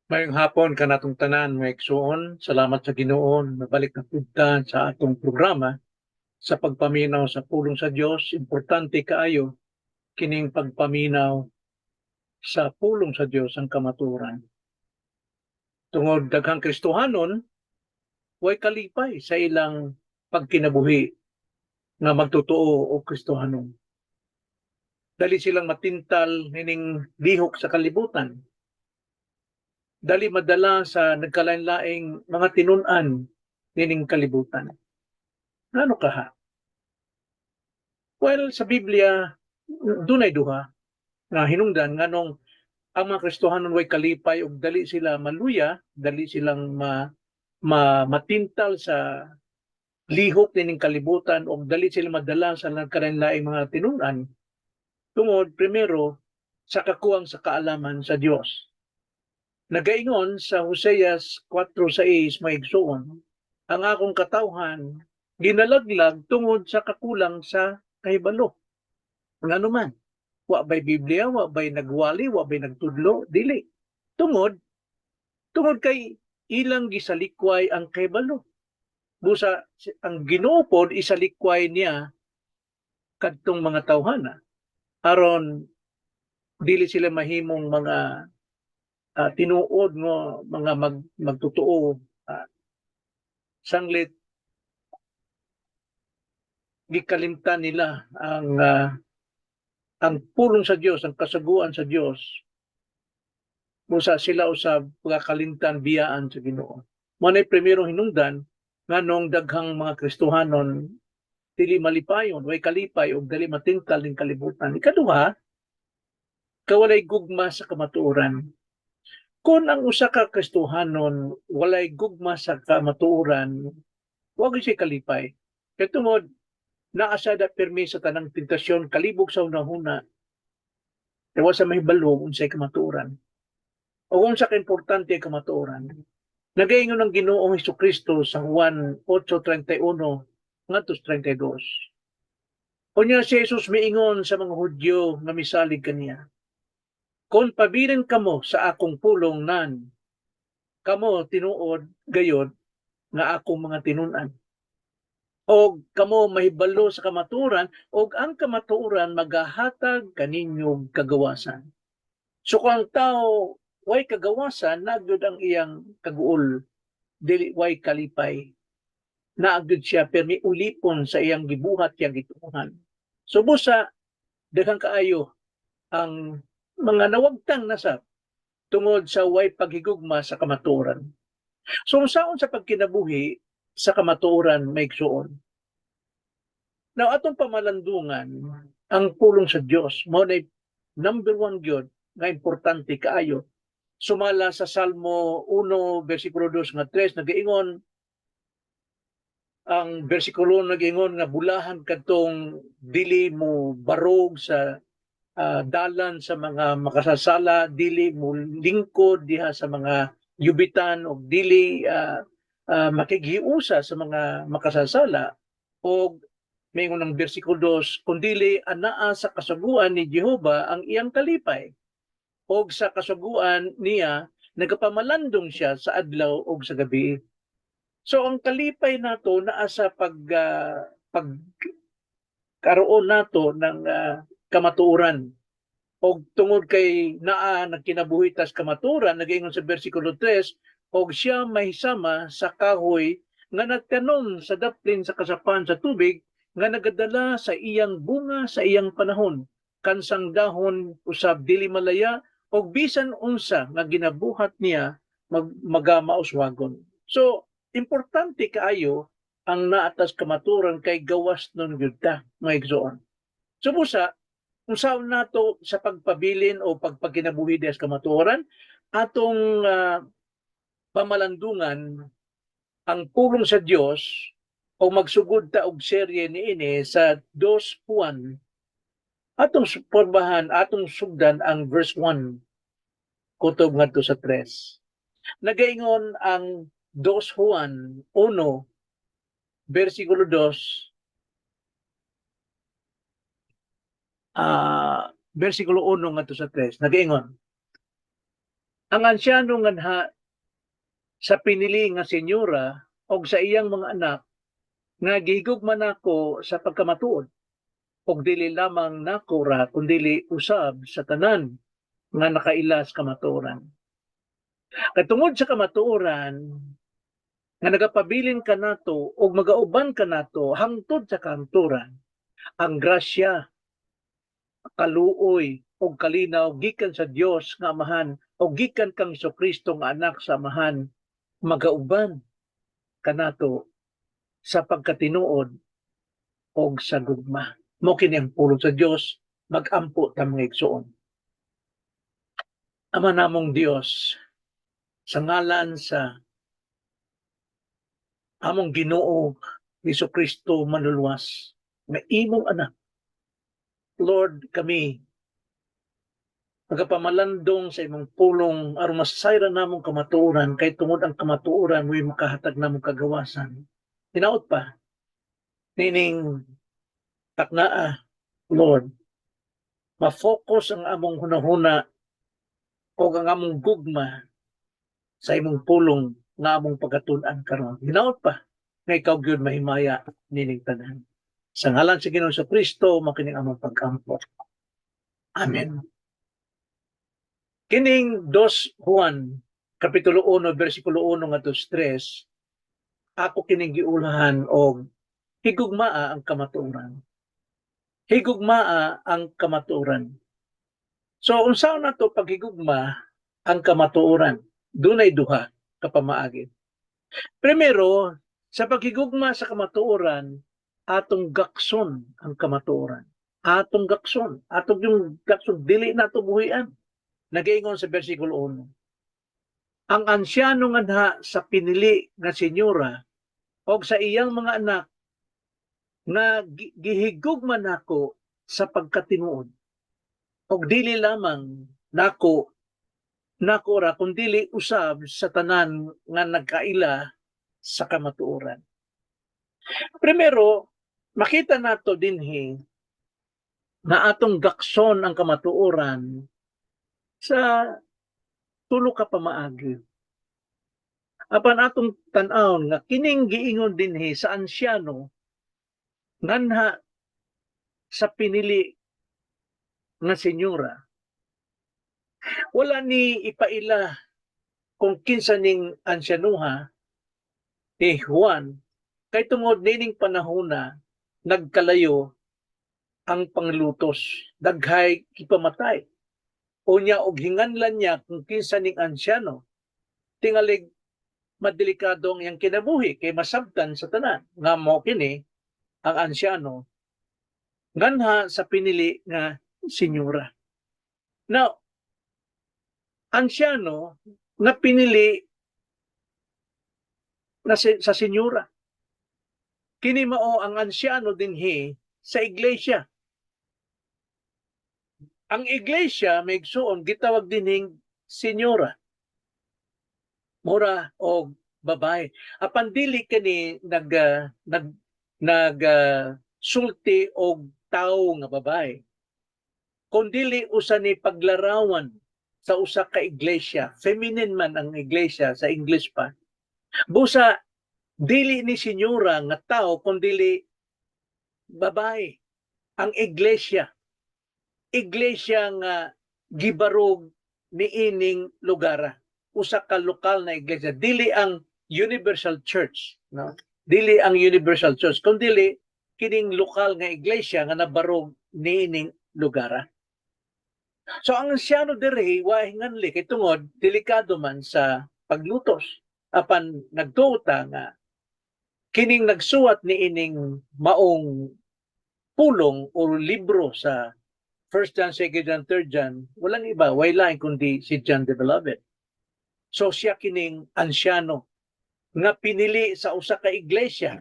Maayong hapon kanatong tanan, mga igsoon. Salamat sa Ginoo, nabalik na pud ta sa atong programa sa pagpaminaw sa pulong sa Dios. Importante kaayo kining pagpaminaw sa pulong sa Dios, ang kamatuoran. Tungod daghang Kristohanon way kalipay sa ilang pagkinabuhi nga magtotoo o Kristohanon. Dali silang matintal nining lihok sa kalibutan, dali madala sa nagkalain-laing mga tinun-an nining kalibutan. Ano kaha? Well, sa Biblia, dunay duha nga hinungdan nganong ang mga Kristohanon way kalipay ug dali sila maluya, dali silang ma matintal sa lihok nining kalibutan ug dali sila madala sa nagkalain-laing mga tinun-an. Tungod primero sa kakuwang sa kaalaman sa Dios. Nagaingon sa Hoseas 4:6, mga igsoon, "Ang akong katawhan ginalaglag tungod sa kakulang sa kahibalo." Ngano man? Wa bay Biblia, wa bay nagwali, wa bay nagtudlo? Dili. Tungod kay ilang gisalikway ang kahibalo. Busa ang Ginoo pod isalikway niya kadtong mga tawhana aron dili sila mahimong mga tinuod nga mga magtotoo, sanglit gikalimtan nila ang pulong sa Dios, ang kasuguan sa Dios. Busa sila usab pagkakalimtan, biyaan sa Ginoo. Mao nay primerong hinungdan nganong daghang mga Kristohanon dili malipayon, way kalipay ug dali matintal ning kalibutan. Ikaduha, kawalay gugma sa kamatuoran. Kung ang usa ka Kristohanon walay gugma sa kamatuoran, wa gyud siya kalipay. Kay tungod naa siya da pirmi sa tanang tentasyon, kalibog sa hunahuna. Kay wa sa mahibalo unsay kamatuoran. O unsa ka importante ang kamatuoran. Nagaingon ang Ginoong Hesukristo sa Juan 8:31 ngadto 32. Unya si Jesus miingon sa mga Hudyo nga misalig kaniya, "Kung pabilin kamo sa akong pulong nan, kamo tinuod gayod nga akong mga tinun-an. Og kamo mahibalo sa kamatuoran, og ang kamatuoran magahatag kaninyong kagawasan." So kung ang tao way kagawasan, naa gyud ang iyang kaguol, dili way kalipay. Naa gyud siya permi ulipon sa iyang gibuhat, iyang gituohan. So busa daghang kaayo ang mga nawagtang na tungod sa way paghigugma sa kamatuoran. So unsaon sa pagkinabuhi sa kamatuoran, mga igsoon? Now, atong pamalandungan ang pulong sa Dios, mao na number one gyud nga importante kaayo. Sumala sa Salmo 1 versikulo 2 nga 3, nagaingon ang bersikulo, nagaingon nga bulahan kadtong dili mo barog sa dalan sa mga makasasala, dili mo lingkod diha sa mga yubitan og dili makighiusa sa mga makasasala. Og maingon ang bersikulo 2, kundili anaa sa kasuguan ni Jehova ang iyang kalipay, og sa kasuguan niya nagapamalandong siya sa adlaw ug sa gabi. So ang kalipay nato naa sa pag karoon nato ng kamatuoran. Og tungod kay naa nagkinabuhi tas kamatuoran, nagaingon sa bersikulo 3, og siya mahisama sa kahoy nga nagtanom sa daplin sa kasapan sa tubig, nga nagadala sa iyang bunga sa iyang panahon, kansang dahon usab dili malaya, og bisan unsa nga ginabuhat niya magamauswagon. So importante kaayo ang naa tas kamatuoran kay gawas nun gyud ta, mga igsoon. So busa kung saan nato sa pagpabilin o pagpagkinabuhi des kamatuoran, atong pamalandungan ang pulong sa Dios o magsugod ta og serye niini sa 2 Juan. Atong suporbahan, atong sugdan ang verse 1 kutob ngadto sa 3. Nagaingon ang 2 Juan 1 versikulo 2, versikulo 1 ngadto sa 3, nagaingon, Ang ansyano nganha sa pinili nga senyora og sa iyang mga anak nga gihigugma nako sa pagkamatuod og dili lamang nako ra kundili usab sa tanan nga nakaila sa kamatuoran. Kay tungod sa kamatuoran nga nagapabilin kanato og magauban kanato hangtod sa kahangturan, ang grasya, kaluoy og kalinaw gikan sa Dios nga Amahan o gikan kang Kristo nga anak sa Amahan magauban kanato sa pagkatinuod og sa gugma. Mo kini ang pulong sa Dios. Magampo ta, mga igsoon. Ama namong Dios, sa ngalan sa among Ginoo Hesus Kristo Manluluwas nga imong anak. Lord, kami magapamalandong sa imong pulong aron masayran namong kamatuoran, kay tungod ang kamatuoran mo'y makahatag namong kagawasan. Hinaot pa nining taknaa, Lord, ma-focus ang among hunahuna o ang among gugma sa imong pulong nga among pagkatun-an karon. Hinaot pa nga ikaw gyud mahimaya nining tanan. Sa ngalan sa Ginoong Kristo, makining among pagkampo. Amen. Kining 2 Juan kapitulo 1 bersikulo 1 ngadto 3, ako kining giulahan og "Higugmaa ang kamatuoran." Higugmaa ang kamatuoran. So unsaon nato paghigugma ang kamatuoran? Dunay duha ka pamaagi. Primero, sa paghigugma sa kamatuoran, atong gakson ang kamatuoran. Atong gakson, atong yung gakson, dili nato buhian. Nagaingon sa versikulo 1: Ang ansyano nganha sa pinili nga senyora og sa iyang mga anak nga gihigugma nako sa pagkatinuod og dili lamang nako nako ra kundili usab sa tanan nga nagkaila sa kamatuoran. Primero, makita nato dinhi nga atong gakson ang kamatuoran sa tulo ka pamaagi. Apan atong tan-awon nga kining giingon dinhi sa ansyano nganha sa pinili nga senyora. Wala ni ipaila kung kinsa ning ansyanuha ni Juan, kay tungod nining panahona nagkalayo ang panglutos, daghay gipamatay. Unya og hinganlan niya kung kinsa ning ansyano, tingalig madelikado ang iyang kinabuhi kay masabtan sa tanan nga mo kini ang ansyano nganha sa pinili nga senyora. Now, ansyano nga pinili na sa senyora. Kini mao ang ansyano dinhi sa iglesia. Ang iglesia, mga igsuon, gitawag dinhing senyora. Mura og babae. Apan dili kini nag ah, nag nag ah, sulti og tawo nga babae. Kundili usa ni paglarawan sa usa ka iglesia. Feminine man ang iglesia sa English pa. Busa dili ni senyora nga tao kundili babae. Ang iglesia. Iglesia nga gibarog niining lugara. Usa ka lokal na iglesia. Dili ang Universal Church, no? Dili ang Universal Church, kundili kining lokal nga iglesia nga nabarog niining lugara. So ang ansyano diri wa hinganli kay tungod delikado man sa paglutos. Apan nagtuo ta nga kining nagsuwat niining maong pulong o libro sa First John, Second John, Third John, walang iba, way lain kundi si John the Beloved. So siya kining ansyano nga pinili sa usa ka iglesia,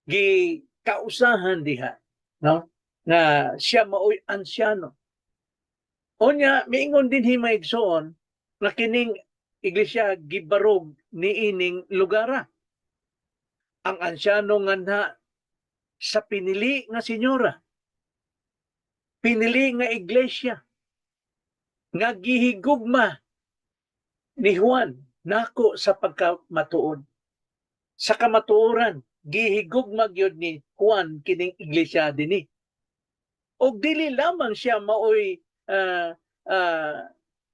gi kausahan diha, no, nga siya maoy ansyano. Unya miingon dinhi, mga igsoon, nga kining iglesia gibarog niining lugara. Ang ansyano nganha sa pinili nga senyora, pinili nga iglesia nga gihigugma Ni Juan nako sa pagkamatuod. Sa kamatuoran, gihigugma gyud ni Juan kining iglesia dinhi. Og dili lamang siya maoy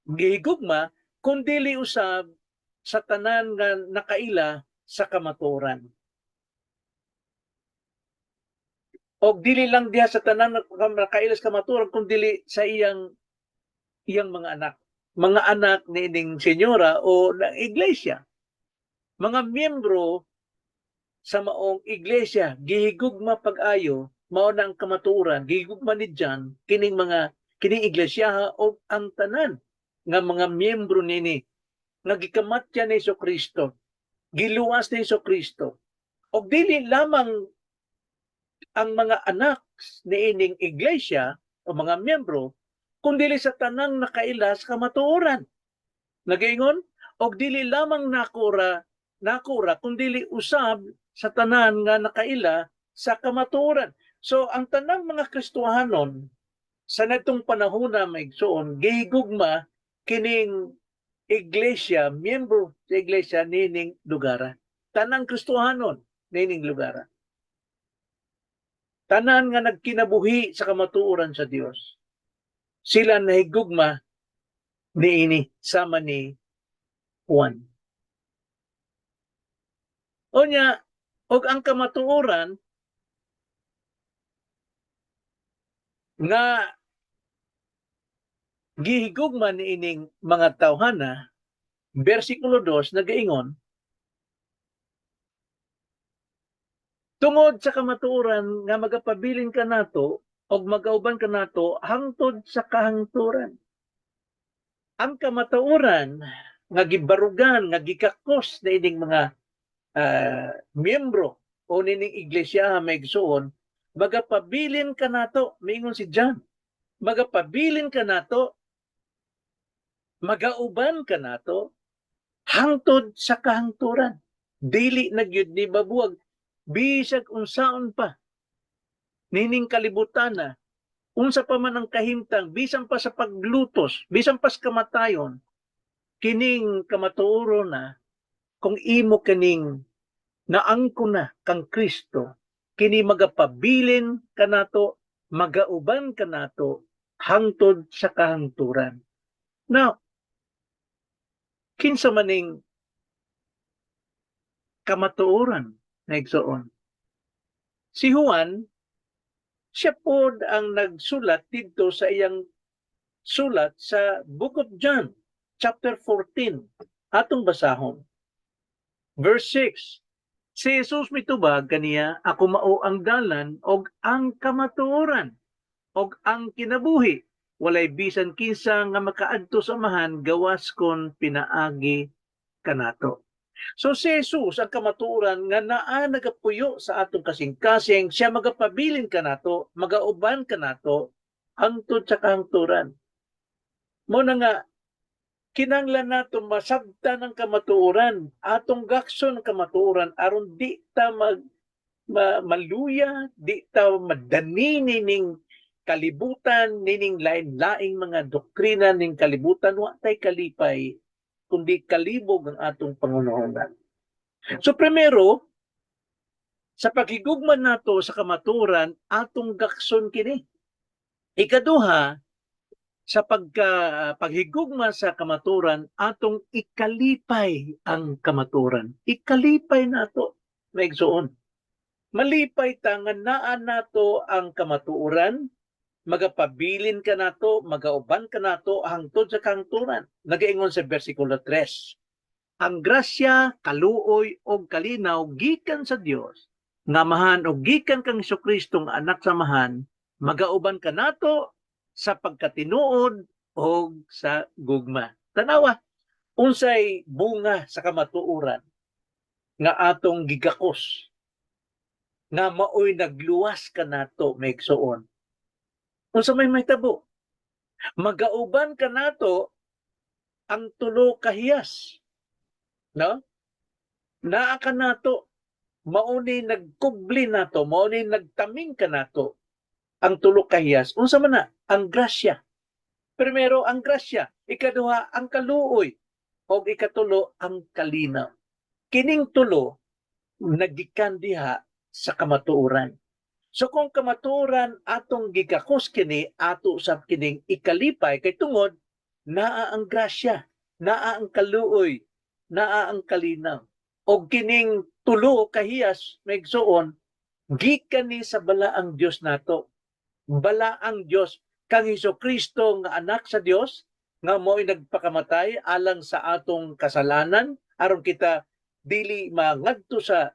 gihigugma, kundili usab sa tanan nga nakaila sa kamatuoran. Og dili lang diha sa tanan nga nakaila sa kamatuoran, kundili sa iyang iyang mga anak. Mga anak ni ining senyora o ng iglesia. Mga miyembro sa maong iglesia, gihigugma pag-ayo, mao na ang kamatuoran, gihigugma ni John kining mga kining iglesia o ang tanan nga mga miyembro nini nga gikamatyan ni Kristo, giluwas ni Kristo. Og dili lamang ang mga anak niining iglesia o mga miyembro, kundili sa tanang nakaila sa kamatuoran. Nagaingon, og dili lamang nako ra, kundili usab sa tanan nga nakaila sa kamatuoran. So ang tanang mga Kristohanon sa natong panahon na, mga igsoon, gihigugma kining iglesia, miyembro sa iglesia nining lugara. Tanang Kristohanon nining lugara. Tanan nga nagkinabuhi sa kamatuoran sa Dios. Sila nahigugma niini sama ni Juan. Unya, og ang kamatuoran nga gihigugma niining mga tawhana, bersikulo 2 nagaingon, tungod sa kamatuoran nga magapabilin kanato og magauban kanato hangtod sa kahangturan. Ang kamatuoran nga gibarugan, nga gikakos na ining mga miyembro o nining iglesia, mga igsoon, magapabilin kanato, miingon si John, magapabilin kanato, magauban kanato hangtod sa kahangturan. Dili na gyud ni babuag bisag unsaon pa nining kalibutan na, unsa pa man ang kahimtang, bisan pa sa paglutos, bisan pa sa kamatayon, kining kamatuoron na kung imo kining naangko na kang Kristo, kini magapabilin kanato, magauban kanato hangtod sa kahangturan. Now, kinsa maning kamatuoran, mga igsoon? Si Juan, siya pod ang nagsulat didto sa iyang sulat sa Book of John, chapter 14. Atong basahon. Verse 6. Si Jesus mitubag kaniya, "Ako mao ang dalan og ang kamatuoran og ang kinabuhi. Walay bisan kinsa nga makaadto sa Amahan gawas kon pinaagi kanato." So si Jesus ang kamatuoran nga naa nagapuyo sa atong kasing-kasing, siya magapabilin kanato, magauban kanato hangtod sa kahangturan. Mao na nga kinanglan nato masabtan ang kamatuoran, atong gakson ang kamatuoran aron di ta maluya, di ta madani ning kalibutan, nining lain-laing mga doktrina ning kalibutan. Wa tay kalipay kundi kalibog ang atong pangunahunan. So primero, sa paghigugma nato sa kamatuoran, atong gakson kini. Ikaduha, sa paghigugma sa kamatuoran, atong ikalipay ang kamatuoran. Ikalipay nato, mga igsoon. Malipay ta nga naa nato ang kamatuoran, magapabilin kanato, magauban kanato hangtod sa kahangturan. Nagaingon sa bersikulo 3. Ang grasya, kaluoy og kalinaw gikan sa Dios nga Amahan og gikan kang Kristo nga anak sa Amahan, magauban kanato sa pagkatinuod og sa gugma. Tanawa, unsay bunga sa kamatuoran nga atong gigakos nga maoy nagluwas kanato, mga igsoon? Unsa may mahitabo? Magauban kanato ang tulo ka hiyas. No? Naa kanato, mao ni nagkubli nato, mao ni nagtaming kanato ang tulo ka hiyas. Unsa man na? Ang grasya. Primero, ang grasya. Ikaduha, ang kaluoy. Og ikatulo, ang kalinaw. Kining tulo nagikan diha sa kamatuoran. So kung kamatuoran atong gigakos kini, ato sab kining ikalipay kay tungod naa ang grasya, naa ang kaluoy, naa ang kalinaw. Og kining tulo kahiyas, mga igsoon, gikan ni sa balaang Dios nato. Balaang Dios kang Hesus Kristo nga anak sa Dios nga mo'y nagpakamatay alang sa atong kasalanan aron kita dili mangadto sa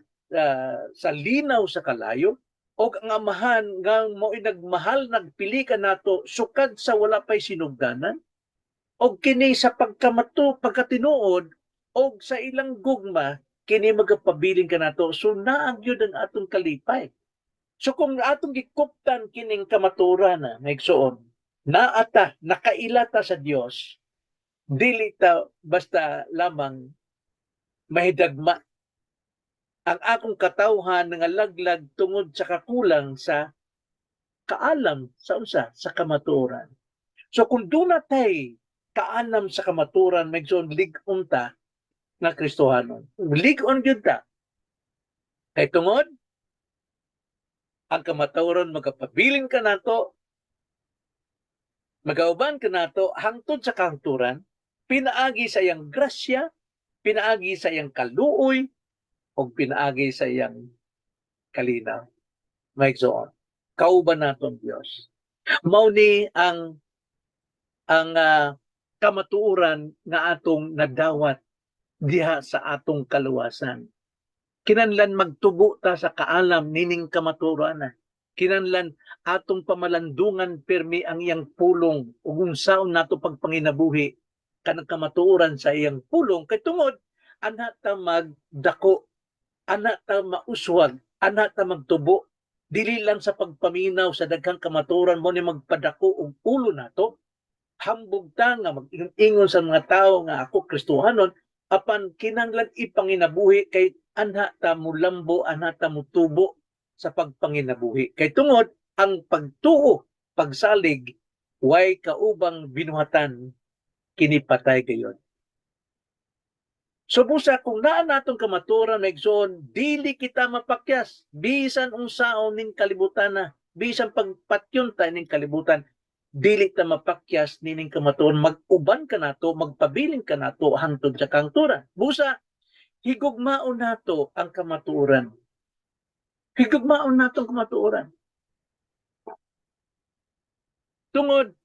linaw sa kalayo, og ang Amahan nga mo'y nagmahal, nagpili kanato sukad sa wala pay sinugdanan, og kini sa pagkamato, pagkatinuod og sa ilang gugma, kini magapabilin kanato. So naa gyud ang atong kalipay. So kung atong gikuptan kining kamatuoran na, mga igsoon, naata nakaila ta sa Dios, dili ta basta lamang mahidagma ang akong katawhan nga laglag tungod sa kakulang sa kaalam sa unsa? Sa kamatuoran. So kung duna tay kaalam sa kamatuoran, mga igsoon, lig-on ta nga Kristohanon. Lig-on gyud ta. Kay tungod ang kamatuoran magapabilin kanato, magauban kanato hangtod sa kahangturan, pinaagi sa iyang grasya, pinaagi sa iyang kaluoy, o pinaagi sa iyang kalinaw. Mga igsoon, kauban nato ang Dios. Mao ni ang kamatuoran nga atong nadawat diha sa atong kaluwasan. Kinanlan magtubo ta sa kaalam nining kamatuoran na. Kinanlan atong pamalandungan pirmi ang iyang pulong ug unsaon nato pagpanginabuhi kanang kamatuoran sa iyang pulong, kay tungod ana ta magdako, ana ta mauswag, ana ta magtubo, dili lang sa pagpaminaw sa daghang kamatuoran mo ni magpadako og ulo nato. Hambog ta nga mag-ingon sa mga tawo nga ako Kristohanon, apan kinahanglan ipanginabuhi kay anha ta mulambo, anha ta mutubo sa pagpanginabuhi. Kay tungod ang pagtuo, pagsalig, way kaubang binuhatan, kini patay gayon. So busa kung naa natong kamatuoran, mga igsoon, dili kita mapakyas bisan unsaon ning kalibutan na, bisan pagpatyon ta ning kalibutan, dili ta mapakyas nining kamatuoran. Mag-uban kanato, magpabilin kanato hangtod sa kahangturan. Busa higugmaon nato ang kamatuoran. Higugmaon nato ang kamatuoran. Tungod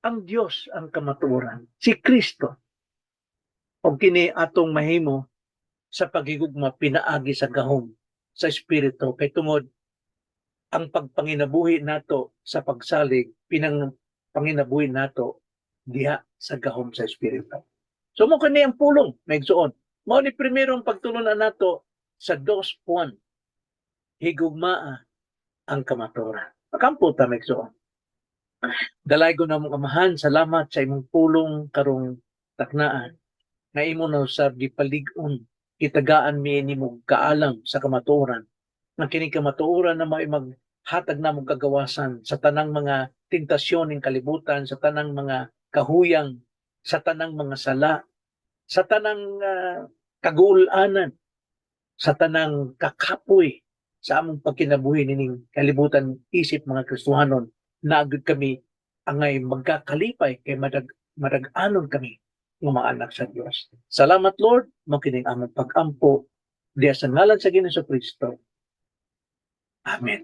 ang Dios ang kamatuoran, si Kristo. Og kini atong mahimo sa paghigugma pinaagi sa gahom sa Espiritu, kay tungod ang pagpanginabuhi nato sa pagsalig, pinang panginabuhi nato diha sa gahom sa Espiritu. So mao kini ang pulong, mga igsoon. Mao ni primerong pagtulunan nato sa dos Juan. Higugmaa ang kamatuoran. Makampo ta, mga igsoon. Dalaygon namong Amahan, salamat sa imong pulong karong taknaan nga imo na usab gipalig-on, gitagaan mi nimo kaalam sa kamatuoran, nga kini kamatuoran na may maghatag namo kagawasan sa tanang mga tentasyon ning kalibutan, sa tanang mga kahuyang, sa tanang mga sala, sa tanang kaguulanan, sa tanang kakapoy sa among pagkinabuhi nining kalibutan isip mga Kristohanon, naa gyud kami angay magkakalipay kay madag-anon kami ng mga anak sa Dios. Salamat, Lord, mao kining among pag-ampo diya sa ngalan sa Ginoong Kristo. Amen.